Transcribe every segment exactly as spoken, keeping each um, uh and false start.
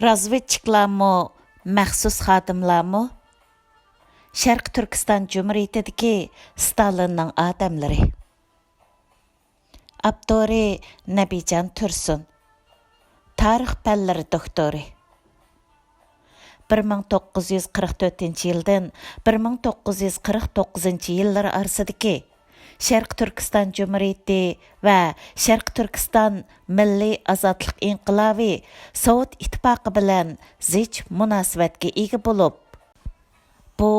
رازۋېدچىكلارمۇ، مەخسۇس خادىملارمۇ؟ شەرقىي تۈركىستان جۇمھۇرىيىتىدىكى ستالىننىڭ ئادەملىرى. ئاپتورى: نەبىجان تۇرسۇن. تارىخ پەنلىرى دوكتورى. بىر مىڭ توققۇز يۈز قىرىق تۆتىنچى يىلدىن بىر مىڭ توققۇز يۈز قىرىق توققۇزىنچى يىللىرى ئارىسىدىكى شەرقىي تۈركىستان جۇمھۇرىيىتى ۋە شەرقىي تۈركىستان مىللىي ئازادلىق ئىنقىلابى سوۋېت ئىتتىپاقى بىلەن زىچ مۇناسىۋەتكە ئىگە بولۇپ، بۇ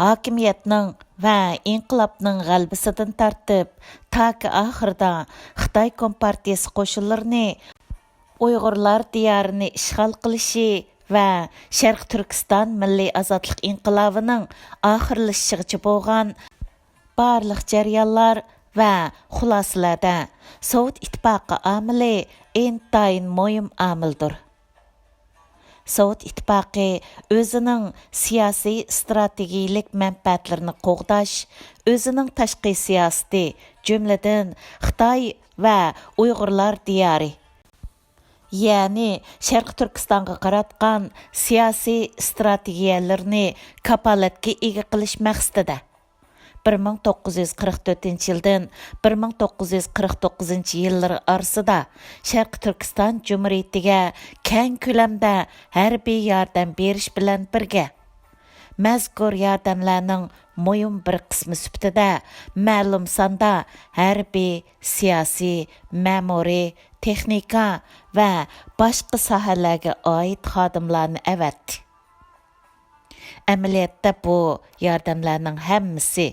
ھاكىمىيەتنىڭ ۋە ئىنقىلابنىڭ غەلىبىسىدىن تارتىپ، تاكى ئاخىرىدا خىتاي كومپارتىيىسى قوشۇنلىرىنى ئۇيغۇرلار دىيارىنى ئىشغال قىلىشى ۋە شەرقىي تۈركىستان مىللىي ئازادلىق ئىنقىلابىنىڭ ئاخىرلىشىشىغىچە بولغان بارلىق جەريانلار ۋە خۇلاسىلەردە سوۋېت ئىتتىپاقى ئامىلى ئىنتايىن مۇھىم ئامىلدۇر. سوۋېت ئىتتىپاقى ئۆزىنىڭ سىياسىي ئىستراتېگىيىلىك مەنپەئەتلىرىنى قوغداش، ئۆزىنىڭ تاشقى سىياسىتى، جۈملىدىن خىتاي ۋە ئۇيغۇرلار دىيارى، يەنى شەرقىي تۈركىستانغا قاراتقان سىياسىي ئىستراتېگىيەلىرىنى كاپالەتكە ئىگە قىلىش مەقسىتىدە، بىر مىڭ توققۇز يۈز قىرىق تۆتىنچى يىلدىن بىر مىڭ توققۇز يۈز قىرىق توققۇزىنچى يىللىرى ئارىسىدا شەرقىي تۈركىستان جۇمھۇرىيىتىگە كەڭ كۆلەمدە ھەربىي ياردەم بېرىش بىلەن بىرگە، مەزكۇر ياردەملەرنىڭ مۇھىم بىر قىسمى سۈپىتىدە مەلۇم ساندا ھەربىي، سىياسىي، مەمۇرىي، تېخنىكا ۋە باشقا ساھەلەرگە ئائىت خادىملارنى ئەۋەتتى. ئەمەلىيەتتە بۇ ياردەملەرنىڭ ھەممىسى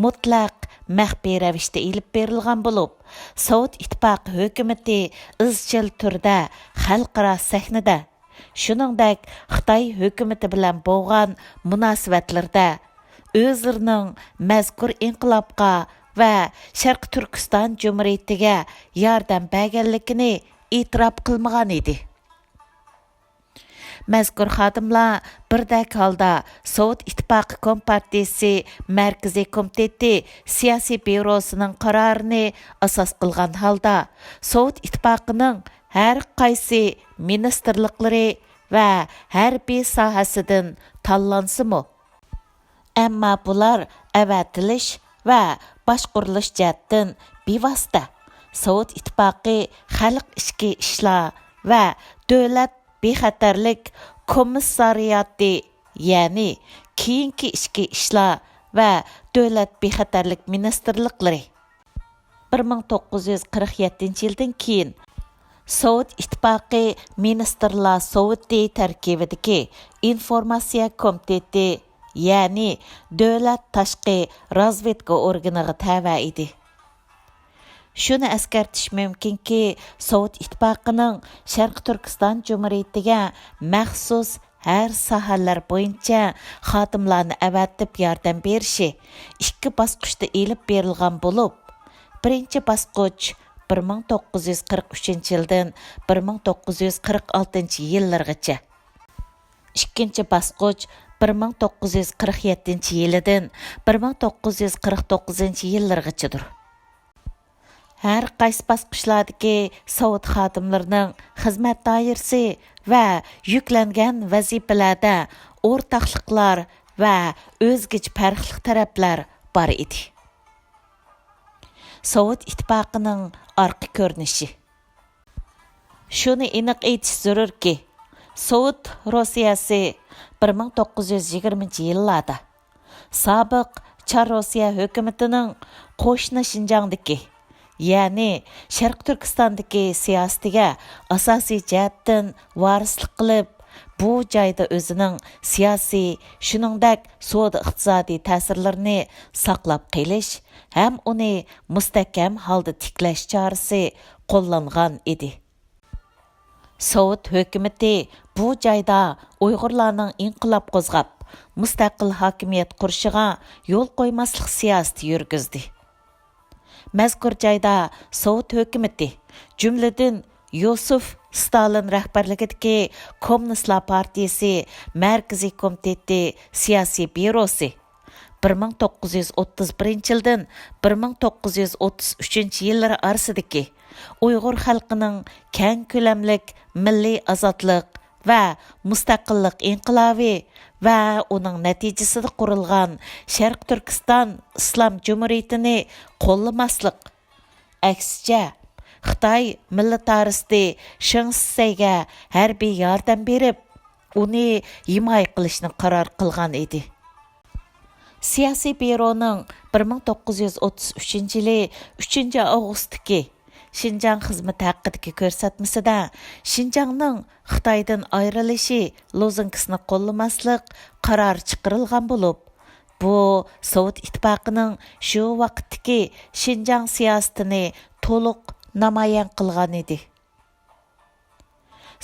مۇتلەق مەخپىي رەۋىشتە ئېلىپ بېرىلغان بولۇپ، سوۋېت ئىتتىپاقى ھۆكۈمىتى ئىزچىل تۈردە خەلقئارا سەھنىدە، شۇنىڭدەك خىتاي ھۆكۈمىتى بىلەن بولغان مۇناسىۋەتلىرىدە ئۆزلىرىنىڭ مەزكۇر ئىنقىلابقا ۋە شەرقىي تۈركىستان جۇمھۇرىيىتىگە ياردەم بەرگەنلىكىنى ئېتىراپ قىلمىغان ئىدى. مەزكۇر خادىملار بىردەك ھالدا سوۋېت ئىتتىپاقى كومپارتىيىسى مەركىزىي كومىتېتى سىياسىي بيۇروسىنىڭ قارارىنى ئاساس قىلغان ھالدا، سوۋېت ئىتتىپاقىنىڭ ھەر قايسى مىنىستىرلىقلىرى ۋە ھەربىي ساھەسىدىن تاللانسىمۇ، ئەمما بۇلار ئەۋەتىلىش ۋە باشقۇرۇلۇش جەھەتتىن بىۋاسىتە سوۋېت ئىتتىپاقى خەلق ئىچكى ئىشلار ۋە دۆلەت بىخەتەرلىك كومىسسارىياتى، يەنى كېيىنكى ئىچكى ئىشلار ۋە دۆلەت بىخەتەرلىك مىنىستىرلىقلىرى، بىر مىڭ توققۇز يۈز قىرىق يەتتىنچى يىلدىن كېيىن سوۋېت ئىتتىپاقى مىنىستىرلار سوۋېتى تەركىبىدىكى ئىنفورماتسىيە كومىتېتى، يەنى دۆلەت تاشقى رازۋېدكا ئورگىنىغا تەۋە ئىدى. شۇنى ئەسكەرتىش مۇمكىنكى، سوۋېت ئىتتىپاقىنىڭ شەرقىي تۈركىستان جۇمھۇرىيىتىگە مەخسۇس ھەر ساھەلەر بويىچە خادىملارنى ئەۋەتىپ ياردەم بېرىشى ئىككى باسقۇچتا ئېلىپ بېرىلغان بولۇپ، بىرىنچى باسقۇچ بىر مىڭ توققۇز يۈز قىرىق ئۈچىنچى يىلدىن بىر مىڭ توققۇز يۈز قىرىق ئالتىنچى يىللىرىغىچە، ئىككىنچى باسقۇچ بىر مىڭ توققۇز يۈز قىرىق يەتتىنچى يىلىدىن بىر مىڭ توققۇز يۈز قىرىق توققۇزىنچى يىللىرىغىچىدۇر. ھەر قايسى باسقۇچلاردىكى سوۋېت خادىملىرىنىڭ خىزمەت دائىرىسى ۋە يۈكلەنگەن ۋەزىپىلەردە ئورتاقلىقلار ۋە ئۆزگىچە پەرقلىق تەرەپلەر بار ئىدى. سوۋېت ئىتتىپاقىنىڭ ئارقا كۆرۈنۈشى. شۇنى ئېنىق ئېيتىش زۆرۈركى، سوۋېت روسىيەسى بىر مىڭ توققۇز يۈز يىگىرمىنچى يىللاردا سابىق چار روسىيە ھۆكۈمىتىنىڭ قوشنا شىنجاڭدىكى، يەنى شەرقىي تۈركىستاندىكى سىياسىتىگە ئاساسىي جەھەتتىن ۋارىسلىق قىلىپ، بۇ جايدا ئۆزىنىڭ سىياسىي، شۇنىڭدەك سودا ئىقتىسادىي تەسىرلىرىنى ساقلاپ قېلىش ھەم ئۇنى مۇستەھكەم ھالدا تىكلەش چارىسى قوللانغان ئىدى. سوۋېت ھۆكۈمىتى بۇ جايدا ئۇيغۇرلارنىڭ ئىنقىلاب قوزغاپ، مۇستەقىل ھاكىمىيەت قۇرۇشىغا يول قويماسلىق سىياسىتى يۈرگۈزدى. مەزكۇر جايدا سوۋېت ھۆكۈمىتى، جۈملىدىن يوسىف ستالىن رەھبەرلىكىدىكى كوممۇنىستلار پارتىيىسى مەركىزىي كومىتېتى سىياسىي بيۇروسى، بىر مىڭ توققۇز يۈز ئوتتۇز بىرىنچى يىلدىن بىر مىڭ توققۇز يۈز ئوتتۇز ئۈچىنچى يىللىرى ئارىسىدىكى ئۇيغۇر خەلقىنىڭ كەڭ كۆلەملىك مىللىي ئازادلىق ۋە مۇستەقىللىق ئىنقىلابى ۋە ئۇنىڭ نەتىجىسىدە قۇرۇلغان شەرقىي تۈركىستان ئىسلام جۇمھۇرىيىتىنى قوللىماسلىق، ئەكسىچە، خىتاي مىلىتارىستى شېڭ شىسەيگە ھەربىي ياردەم بېرىپ، ئۇنى ھىمايە قىلىشنى قارار قىلغان ئىدى. سىياسىي بيۇرونىڭ بىر مىڭ توققۇز يۈز ئوتتۇز ئۈچىنچى يىلى ئۈچىنچى ئاۋغۇستتىكى شىنجاڭ خىزمىتى ھەققىدىكى كۆرسەتمىسىدە شىنجاڭنىڭ خىتايدىن ئايرىلىشى لوزۇنكىسىنى قوللىماسلىق قارارى چىقىرىلغان بولۇپ، بۇ سوۋېت ئىتتىپاقىنىڭ شۇ ۋاقىتتىكى شىنجاڭ سىياسىتىنى تولۇق نامايان قىلغان ئىدى.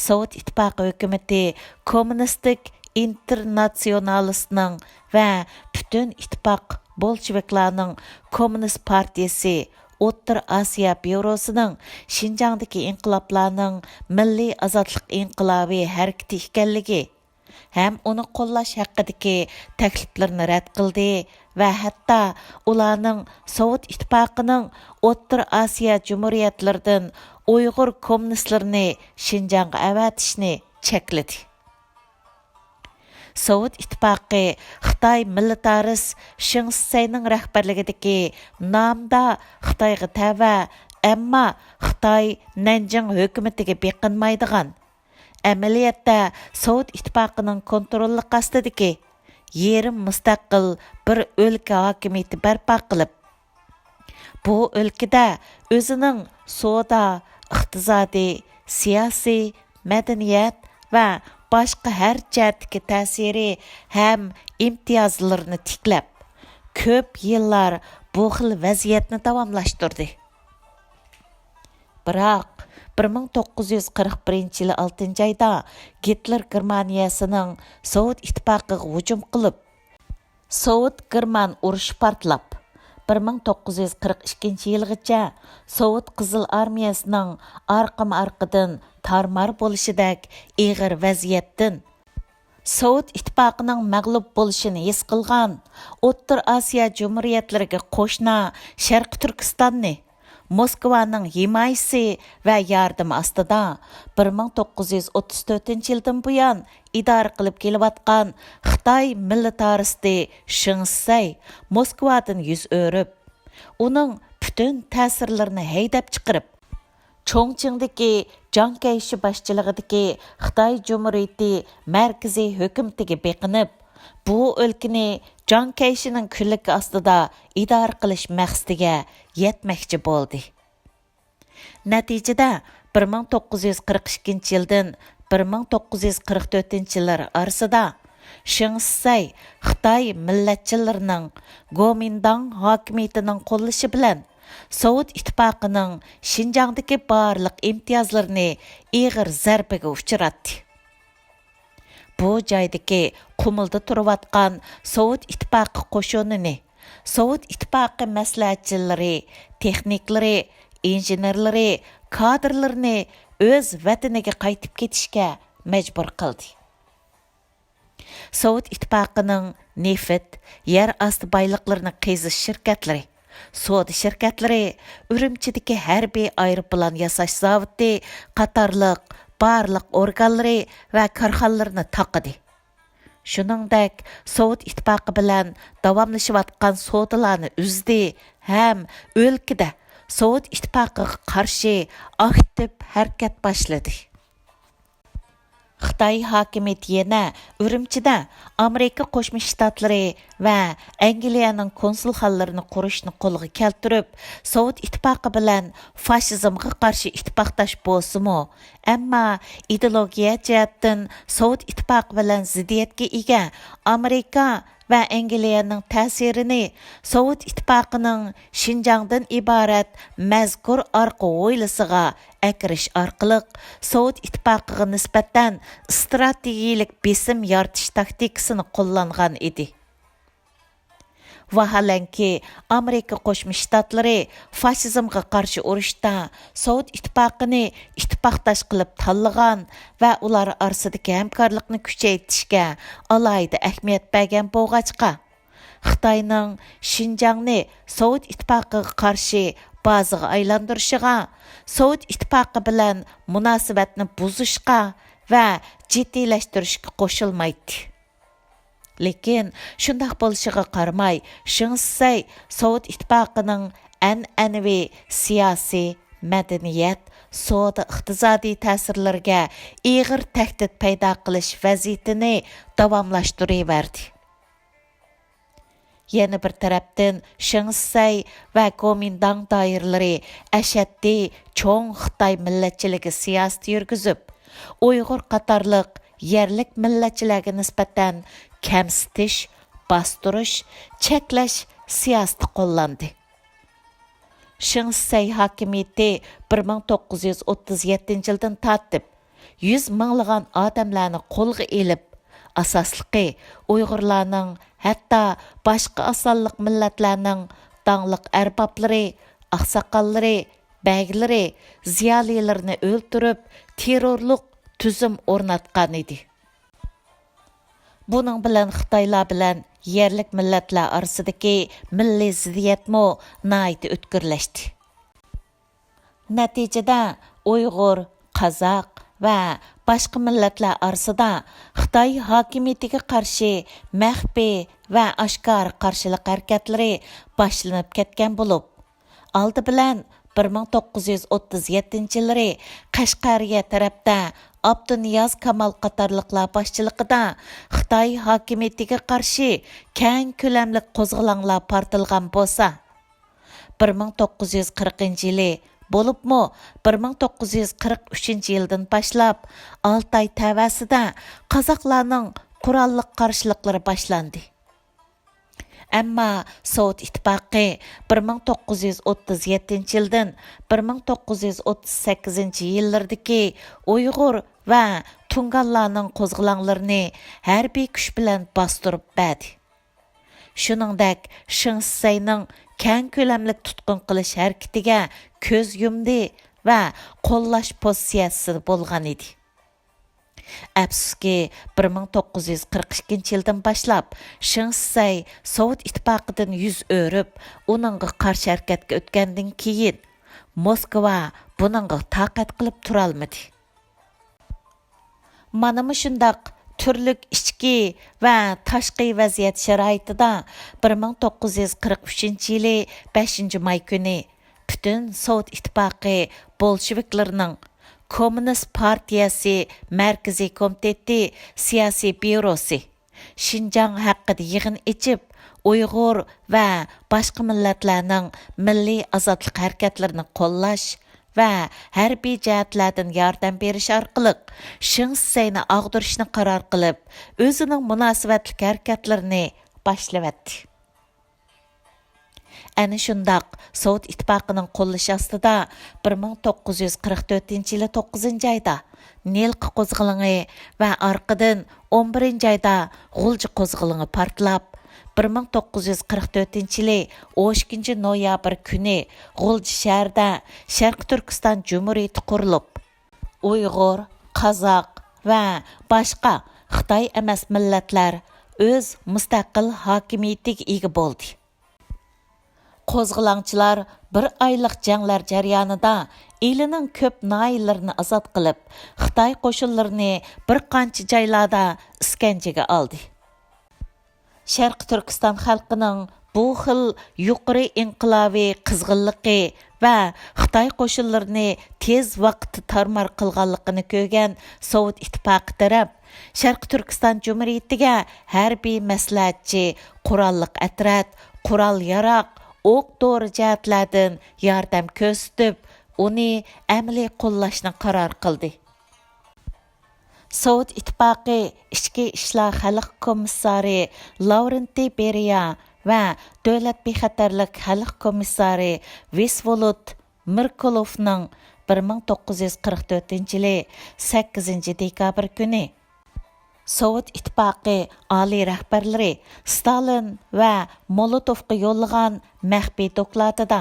سوۋېت ئىتتىپاقى ھۆكۈمىتى كوممۇنىستىك ئىنتېرناتسىيونالىستنىڭ ۋە پۈتۈن ئىتتىپاق بولشېۋىكلارنىڭ كوممۇنىست پارتىيىسى ئوتتۇرا ئاسىيا بيۇروسىنىڭ شىنجاڭدىكى ئىنقىلابلارنىڭ مىللىي ئازادلىق ئىنقىلابى ھەرىكىتى ئىكەنلىكى، ھەم ئۇنى قوللاش ھەققىدىكى تەكلىپلىرىنى رەت قىلدى ۋە ھەتتا ئۇلارنىڭ سوۋېت ئىتتىپاقىنىڭ ئوتتۇرا ئاسىيا جۇمھۇرىيەتلىرىدىن ئۇيغۇر كوممۇنىستلىرىنى شىنجاڭغا ئەۋەتىشنى چەكلىدى. سوۋېت ئىتتىپاقى خىتاي مىلىتارىست شېڭ شىسەينىڭ رەھبەرلىكىدىكى نامدا خىتايغا تەۋە، ئەمما خىتاي نەنجىڭ ھۆكۈمىتىگە بېقىنمايدىغان، ئەمەلىيەتتە سوۋېت ئىتتىپاقىنىڭ كونتروللۇقى ئاستىدىكى يېرىم مۇستەقىل بىر ئۆلكە ھاكىمىيىتى بەرپا قىلىپ، بۇ ئۆلكىدە ئۆزىنىڭ سودا، ئىقتىسادىي، سىياسىي، مەدەنىيەت ۋە باشقا ھەر جەھەتتىكى تەسىرى ھەم ئىمتىيازلىرىنى تىكلەپ، كۆپ يىللار بۇ خىل ۋەزىيەتنى داۋاملاشتۇردى. بىراق، بىر مىڭ توققۇز يۈز قىرىق بىرىنچى يىلى ئالتىنچى ئايدا گىتلېر گېرمانىيەسىنىڭ سوۋېت ئىتتىپاقىغا ھۇجۇم قىلىپ، سوۋېت گېرمان ئۇرۇشى پارتلاپ، بىر مىڭ توققۇز يۈز قىرىق ئىككىنچى يىلغىچە سوۋېت قىزىل ئارمىيەسىنىڭ ئارقىمۇ ئارقىدىن تارمار بولۇشىدەك ئېغىر ۋەزىيەتتىن، سوۋېت ئىتتىپاقىنىڭ مەغلۇپ بولۇشىنى ھېس قىلغان ئوتتۇرا ئاسىيا جۇمھۇرىيەتلىرىگە قوشنا شەرقىي تۈركىستاننى موسكۋانىڭ ھىمايىسى ۋە ياردىمى ئاستىدا بىر مىڭ توققۇز يۈز ئوتتۇز تۆتىنچى يىلدىن بۇيان ئىدارە قىلىپ كېلىۋاتقان خىتاي مىلىتارىستى شېڭ شىسەي موسكۋادىن يۈز ئۆرۈپ، ئۇنىڭ پۈتۈن تەسىرلىرىنى ھەيدەپ چىقىرىپ، چۇڭچىڭدىكى جاڭ كەيشى باشچىلىقىدىكى خىتاي جۇمھۇرىيىتى مەركىزىي ھۆكۈمىتىگە بېقىنىپ، بۇ ئۆلكىنى جاڭ كەيشىنىڭ كۈنلۈكى ئاستىدا ئىدارە قىلىش مەقسىتىگە يەتمەكچى بولدى. نەتىجىدە، بىر مىڭ توققۇز يۈز قىرىق ئىككىنچى يىلدىن بىر مىڭ توققۇز يۈز قىرىق تۆتىنچى يىللار ئارىسىدا شېڭ شىسەي خىتاي مىللەتچىلىرىنىڭ گومىنداڭ ھاكىمىيىتىنىڭ قوللىشى بىلەن سوۋېت ئىتتىپاقىنىڭ شىنجاڭدىكى بارلىق ئىمتىيازلىرىنى ئېغىر زەربىگە ئۇچراتتى. بۇ جايدىكى قۇمۇلدا تۇرۇۋاتقان سوۋېت ئىتتىپاقى قوشۇنىنى، سوۋېت ئىتتىپاقى مەسلىھەتچىلىرى، تېخنىكلىرى، ئىنژېنېرلىرى، كادىرلىرىنى ئۆز ۋەتىنىگە قايتىپ كېتىشكە مەجبۇر قىلدى. سوۋېت ئىتتىپاقىنىڭ نېفىت، يەر ئاستى بايلىقلىرىنى قېزىش شىركەتلىرى، سودا شىركەتلىرى، ئۈرۈمچىدىكى ھەربىي ئايروپىلان ياساش زاۋۇتى قاتارلىق بارلىق ئورگانلىرى ۋە كارخانىلىرىنى تاقىدى. شۇنىڭدەك، سوۋېت ئىتتىپاقى بىلەن داۋاملىشىۋاتقان سودىلارنى ئۈزدى ھەم ئۆلكىدە سوۋېت ئىتتىپاقىغا قارشى ئاكتىپ ھەرىكەت باشلىدى. خىتاي ھاكىمىيىتى يەنە ئۈرۈمچىدە ئامېرىكا قوشما شتاتلىرى ۋە ئەنگلىيەنىڭ كونسۇلخانىلىرىنى قۇرۇشنى قولغا كەلتۈرۈپ، سوۋېت ئىتتىپاقى بىلەن فاشىزمغا قارشى ئىتتىپاقداش بولسىمۇ، ئەمما ئىدېئولوگىيە جەھەتتىن سوۋېت ئىتتىپاقى بىلەن زىددىيەتكە ئىگە ئامېرىكا ۋە ئەنگلىيەنىڭ تەسىرىنى سوۋېت ئىتتىپاقىنىڭ شىنجاڭدىن ئىبارەت مەزكۇر ئارقا ھويلىسىغا ئەكىرىش ئارقىلىق، سوۋېت ئىتتىپاقىغا نىسبەتەن ئىستراتېگىيىلىك بېسىم يارىتىش تاكتىكىسىنى قوللانغان ئىدى. ۋاھالەنكى، ئامېرىكا قوشما شتاتلىرى فاشىزمغا قارشى ئۇرۇشتا سوۋېت ئىتتىپاقىنى ئىتتىپاقداش قىلىپ تاللىغان ۋە ئۇلار ئارىسىدىكى ھەمكارلىقنى كۈچەيتىشكە ئالاھىدە ئەھمىيەت بەرگەن بولغاچقا، خىتاينىڭ شىنجاڭنى سوۋېت ئىتتىپاقىغا قارشى بازىغا ئايلاندۇرۇشىغا، سوۋېت ئىتتىپاقى بىلەن مۇناسىۋەتنى بۇزۇشقا ۋە جىددىيلەشتۈرۈشكە قوشۇلمايتتى. لېكىن شۇنداق بولۇشىغا قارىماي، شېڭ شىسەي سوۋېت ئىتتىپاقىنىڭ ئەنئەنىۋى سىياسىي، مەدەنىيەت، سودا ئىقتىسادىي تەسىرلىرىگە ئېغىر تەھدىت پەيدا قىلىش ۋەزىيىتىنى داۋاملاشتۇرۇۋەردى. يەنە بىر تەرەپتىن، شېڭ شىسەي ۋە گومىنداڭ دائىرىلىرى ئەشەددىي چوڭ خىتاي مىللەتچىلىكى سىياسىتى يۈرگۈزۈپ، ئۇيغۇر قاتارلىق يەرلىك مىللەتچىلەرگە نىسبەتەن كەمسىتىش، باستۇرۇش، چەكلەش سىياسىتى قوللاندى. شېڭ شىسەي ھاكىمىيىتى بىر مىڭ توققۇز يۈز ئوتتۇز يەتتىنچى يىلدىن تارتىپ، يۈز مىڭلىغان ئادەملەرنى قولغا ئېلىپ، ئاساسلىقى ئۇيغۇرلارنىڭ، ھەتتا باشقا ئاز سانلىق مىللەتلەرنىڭ داڭلىق ئەربابلىرى، ئاقساقاللىرى، بەگلىرى، زىيالىيلىرىنى ئۆلتۈرۈپ، تېررورلۇق تۈزۈم ئورناتقان ئىدى. بۇنىڭ بىلەن خىتايلار بىلەن يەرلىك مىللەتلەر ئارىسىدىكى مىللىي زىددىيەتمۇ ناھايىتى ئۆتكۈرلەشتى. نەتىجىدە ئۇيغۇر، قازاق ۋە باشقا مىللەتلەر ئارىسىدا خىتاي ھاكىمىيىتىگە قارشى مەخپىي ۋە ئاشكارا قارشىلىق ھەرىكەتلىرى باشلىنىپ كەتكەن بولۇپ، ئالدى بىلەن بىر مىڭ توققۇز يۈز ئوتتۇز يەتتىنچى يىللىرى قەشقەرىيە تەرەپتە ئابدۇنىياز كامال قاتارلىقلار باشچىلىقىدا خىتاي ھاكىمىيىتىگە قارشى كەڭ كۆلەملىك قوزغىلاڭلار پارتلىغان بولسا، بىر مىڭ توققۇز يۈز قىرىقىنچى يىلى، بولۇپمۇ بىر مىڭ توققۇز يۈز قىرىق ئۈچىنچى يىلدىن باشلاپ ئالتاي تەۋەسىدە قازاقلارنىڭ قوراللىق قارشىلىقلىرى باشلاندى. ئەمما سوۋېت ئىتتىپاقى بىر مىڭ توققۇز يۈز ئوتتۇز يەتتىنچى يىلدىن بىر مىڭ توققۇز يۈز ئوتتۇز سەككىزىنچى يىللىرىدىكى ئۇيغۇر ۋە تۇڭگانلارنىڭ قوزغىلاڭلىرىنى ھەربىي كۈچ بىلەن باستۇرۇپ بەردى. شۇنىڭدەك شېڭ شىسەينىڭ كەڭ كۆلەملىك تۇتقۇن قىلىش ھەرىكىتىگە كۆز يۇمدى ۋە قوللاش پوزىتسىيەسىدە بولغان ئىدى. ئەپسۇسكى، بىر مىڭ توققۇز يۈز قىرىق ئىككىنچى يىلدىن باشلاپ شېڭ شىسەي سوۋېت ئىتتىپاقىدىن يۈز ئۆرۈپ، ئۇنىڭغا قارشى ھەرىكەتكە ئۆتكەندىن كېيىن، موسكۋا بۇنىڭغا تاقەت قىلىپ تۇرالمىدى. مانا مۇشۇنداق تۈرلۈك ئىچكى ۋە تاشقى ۋەزىيەت شارائىتىدا بىر مىڭ توققۇز يۈز قىرىق ئۈچىنچى يىلى بەشىنچى ماي كۈنى پۈتۈن سوۋېت ئىتتىپاقى بولشېۋىكلىرىنىڭ كوممۇنىست پارتىيەسى مەركىزىي كومىتېتى سىياسىي بيۇروسى شىنجاڭ ھەققىدە يىغىن ئېچىپ، ئۇيغۇر ۋە باشقا مىللەتلەرنىڭ مىللىي ئازادلىق ھەرىكەتلىرىنى قوللاش ۋە ھەربىي جەھەتلەردىن ياردەم بېرىش ئارقىلىق شېڭ شىسەينى ئاغدۇرۇشنى قارار قىلىپ، ئۆزىنىڭ مۇناسىۋەتلىك ھەرىكەتلىرىنى باشلىۋەتتى. ئەنە شۇنداق، سوۋېت ئىتتىپاقىنىڭ قوللىشى ئاستىدا بىر مىڭ توققۇز يۈز قىرىق تۆتىنچى يىلى توققۇزىنچى ئايدا نىلقا قوزغىلىڭى ۋە ئارقىدىن ئون بىرىنچى ئايدا غۇلجا قوزغىلىڭى پارتلاپ، بىر مىڭ توققۇز يۈز قىرىق تۆتىنچى يىلى ئون ئىككىنچى نويابىر كۈنى غۇلجا شەھىرىدە شەرقىي تۈركىستان جۇمھۇرىيىتى قۇرۇلۇپ، ئۇيغۇر، قازاق ۋە باشقا خىتاي ئەمەس مىللەتلەر ئۆز مۇستەقىل ھاكىمىيىتىگە ئىگە بولدى. قوزغىلاڭچىلار بىر ئايلىق جەڭلەر جەريانىدا ئىلىنىڭ كۆپ ناھىيىلىرىنى ئازاد قىلىپ، خىتاي قوشۇنلىرىنى بىر قانچە جايلاردا ئىسكەنجىگە ئالدى. شەرقىي تۈركىستان خەلقىنىڭ بۇ خىل يۇقىرى ئىنقىلابىي قىزغىنلىقى ۋە خىتاي قوشۇنلىرىنى تېز ۋاقىتتا تارمار قىلغانلىقىنى كۆرگەن سوۋېت ئىتتىپاقى تەرەپ شەرقىي تۈركىستان جۇمھۇرىيىتىگە ھەربىي مەسلىھەتچى، قوراللىق ئەترەت، قورال-ياراغ، ئوق-دورا جەھەتلەردىن ياردەم كۆرسىتىپ، ئۇنى ئەمەلىي قوللاشنى قارار قىلدى. سوۋېت ئىتتىپاقى ئىچكى ئىشلار خەلق كومىسسارى لاۋرېنتىي بېرىيا ۋە دۆلەت بىخەتەرلىك خەلق كومىسسارى ۋىسۋولۇت مىركۇلوفنىڭ بىر مىڭ توققۇز يۈز قىرىق تۆتىنچى يىلى سەككىزىنچى دېكابىر كۈنى سوۋېت ئىتتىپاقى ئالىي رەھبەرلىرى ستالىن ۋە مولوتوفقا يوللىغان مەخپىي دوكلاتىدا،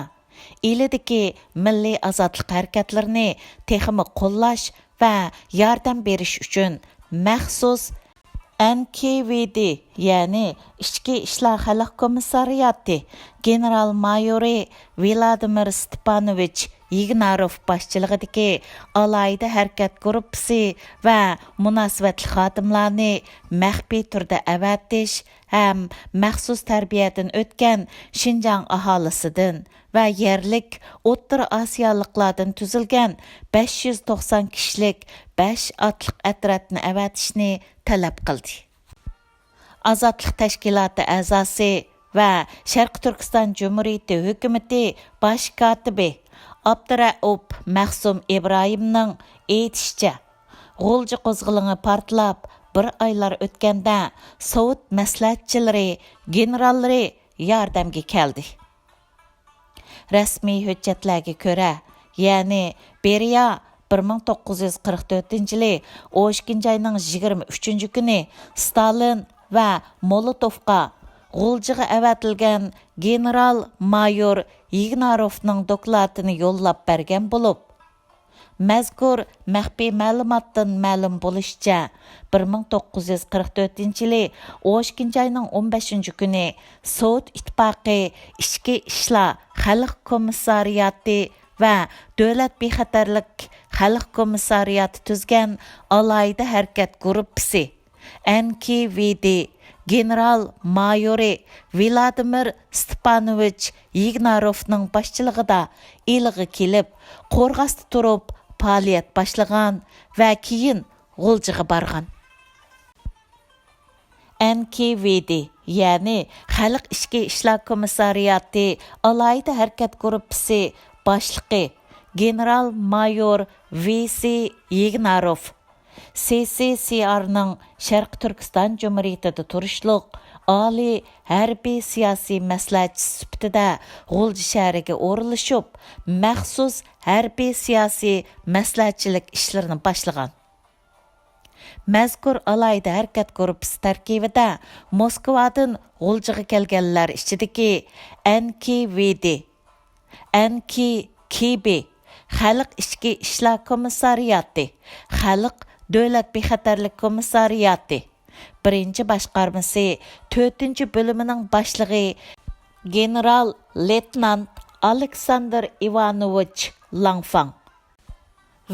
ئىلىدىكى مىللىي ئازادلىق ھەرىكەتلىرىنى تېخىمۇ قوللاش ۋە ياردەم بېرىش ئۈچۈن مەخسۇس ئەن كى ۋى دى، يەنى ئىچكى ئىشلار خەلق كومىسسارىياتى گېنېرال مايورى ۋىلادىمىر ستېپانوۋىچ يىگناروف باشچىلىقىدىكى ئالاھىدە ھەرىكەت گۇرۇپپىسى ۋە مۇناسىۋەتلىك خادىملارنى مەخپىي تۈردە ئەۋەتىش ھەم مەخسۇس تەربىيەدىن ئۆتكەن شىنجاڭ ئاھالىسىدىن ۋە يەرلىك ئوتتۇرا ئاسىيالىقلاردىن تۈزۈلگەن بەش يۈز توقسان كىشىلىك بەش ئاتلىق ئەترەتنى ئەۋەتىشنى تەلەپ قىلدى. ئازادلىق تەشكىلاتى ئەزاسى ۋە شەرقىي تۈركىستان جۇمھۇرىيىتى ھۆكۈمىتى باش كاتىپى ئابدۇرەئۇپ مەخسۇم ئىبراھىمنىڭ ئېيتىشىچە، غۇلجا قوزغىلىڭى پارتلاپ بىر ئايلار ئۆتكەندە، سوۋېت مەسلىھەتچىلىرى، گېنېراللىرى ياردەمگە كەلدى. رەسمىي ھۆججەتلەرگە كۆرە، يەنى بېرىيا بىر مىڭ توققۇز يۈز قىرىق تۆتىنچى يىلى ئون ئىككىنچى ئاينىڭ يىگىرمە ئۈچىنچى كۈنى ستالىن ۋە مولوتوفقا غۇلجىغا ئەۋەتىلگەن گېنېرال مايور يىگناروفنىڭ دوكلاتىنى يوللاپ بەرگەن بولۇپ، مەزكۇر مەخپىي مەلۇماتتىن مەلۇم بولۇشىچە، بىر مىڭ توققۇز يۈز قىرىق تۆتىنچى يىلى ئون ئىككىنچى ئاينىڭ ئون بەشىنچى كۈنى سوۋېت ئىتتىپاقى ئىچكى ئىشلار خەلق كومىسسارىياتى ۋە دۆلەت بىخەتەرلىك خەلق كومىسسارىياتى تۈزگەن ئالاھىدە ھەرىكەت گۇرۇپپىسى، ئەن كې ۋې دې، گېنېرال مايورى ۋلادىمىر ستېپانوۋىچ يىگناروفنىڭ باشچىلىقىدا ئىلىغا كېلىپ، قورغاستا تۇرۇپ پائالىيەت باشلىغان ۋە كېيىن غۇلجىغا بارغان. ئەن كې ۋې دې، يەنى خەلق ئىچكى ئىشلار كومىسسارىياتى ئالاھىدە ھەرىكەت گۇرۇپپىسى باشلىقى گېنېرال مايور ۋې سې يىگناروف، سې سې سې ئارنىڭ شەرقىي تۈركىستان جۇمھۇرىيىتىدە تۇرۇشلۇق ئالىي ھەربىي سىياسىي مەسلىھەتچىسى سۈپىتىدە غۇلجا شەھىرىگە ئورۇنلىشىپ، مەخسۇس ھەربىي سىياسىي مەسلىھەتچىلىك ئىشلىرىنى باشلىغان. مەزكۇر ئالاھىدە ھەرىكەت گۇرۇپپىسى تەركىبىدە موسكۋادىن غۇلجىغا كەلگەنلەر ئىچىدىكى ئەن كې ۋې دې، ئەن كې كې بې، خەلق ئىچكى ئىشلار كومىسسارىياتى، خەلق دۆلەت بىخەتەرلىك كومىسسارىياتى بىرىنچى باشقارمىسى تۆتىنچى بۆلۈمىنىڭ باشلىقى گېنېرال لېيتېنانت ئالېكساندىر ئىۋانوۋىچ لانفاڭ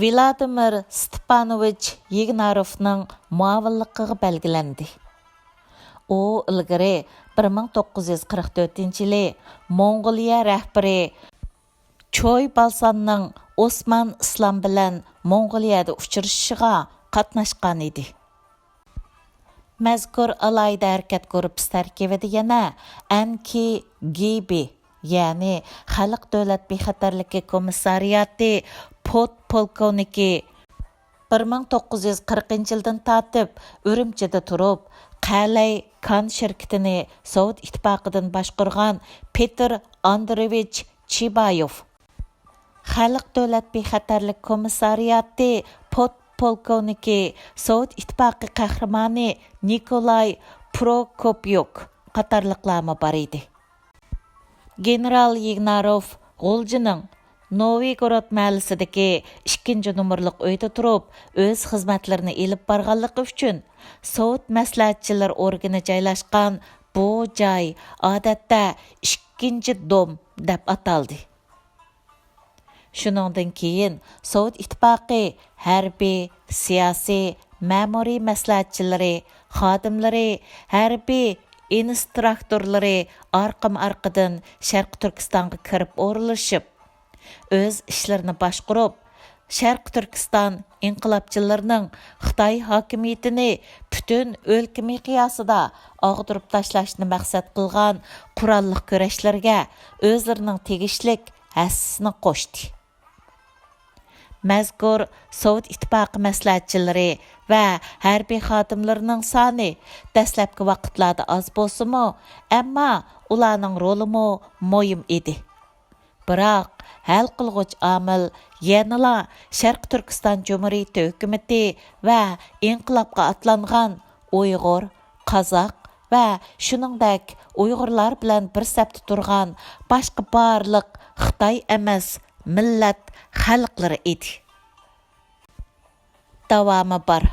ۋلادىمىر ستېپانوۋىچ يىگناروفنىڭ مۇئاۋىنلىقىغا بەلگىلەندى. ئۇ ئىلگىرى بىر مىڭ توققۇز يۈز قىرىق تۆتىنچى يىلى موڭغۇلىيە رەھبىرى چوي بالساننىڭ ئوسمان ئىسلام بىلەن موڭغۇلىيەدە ئۇچرىشىشىغا قاتناشقان ئىدى. مەزكۇر ئالاھىدە ھەرىكەت گۇرۇپپىسى تەركىبىدە يەنە ئەن كې گې بې، يەنى خەلق دۆلەت بىخەتەرلىكى كومىسسارىياتى پودپولكوۋنىكى، بىر مىڭ توققۇز يۈز قىرىقىنچى يىلدىن تارتىپ ئۈرۈمچىدە تۇرۇپ، قەلەي كان شىركىتىنى سوۋېت ئىتتىپاقىدىن باشقۇرغان پېتىر ئاندرېۋىچ چىبايوف، خەلق دۆلەت بىخەتەرلىك كومىسسارىياتى پودپولكوۋنىكى، سوۋېت ئىتتىپاقى قەھرىمانى نىكولاي پروكوپيۇك قاتارلىقلارمۇ بار ئىدى. گېنېرال يىگناروف غۇلجىنىڭ نوۋىگورود مەھەللىسىدىكى ئىككىنچى نومۇرلۇق ئۆيدە تۇرۇپ، ئۆز خىزمەتلىرىنى ئېلىپ بارغانلىقى ئۈچۈن، سوۋېت مەسلىھەتچىلەر ئورگىنى جايلاشقان بۇ جاي، ئادەتتە، ئىككىنچى دوم دەپ ئاتالدى. شۇنىڭدىن كېيىن سوۋېت ئىتتىپاقى ھەربىي، سىياسىي، مەمۇرىي مەسلىھەتچىلىرى، خادىملىرى، ھەربىي ئىنسترۇكتورلىرى ئارقىمۇ ئارقىدىن شەرقىي تۈركىستانغا كىرىپ ئورۇنلىشىپ، ئۆز ئىشلىرىنى باشقۇرۇپ، شەرقىي تۈركىستان ئىنقىلابچىلىرىنىڭ خىتاي ھاكىمىيىتىنى پۈتۈن ئۆلكە مىقياسىدا ئاغدۇرۇپ تاشلاشنى مەقسەت قىلغان قوراللىق كۈرەشلىرىگە ئۆزلىرىنىڭ تېگىشلىك ھەسسىسىنى قوشتى. مەزكۇر سوۋېت ئىتتىپاقى مەسلىھەتچىلىرى ۋە ھەربىي خادىملىرىنىڭ سانى دەسلەپكى ۋاقىتلاردا ئاز بولسىمۇ، ئەمما ئۇلارنىڭ رولىمۇ مۇھىم ئىدى. بىراق، ھەل قىلغۇچ ئامىل يەنىلا شەرقىي تۈركىستان جۇمھۇرىيىتى ھۆكۈمىتى ۋە ئىنقىلابقا ئاتلانغان ئۇيغۇر، قازاق ۋە شۇنىڭدەك ئۇيغۇرلار بىلەن بىر سەپتە تۇرغان باشقا بارلىق خىتاي ئەمەس مىللەت خەلقلىرى ئىدى. داۋامى بار.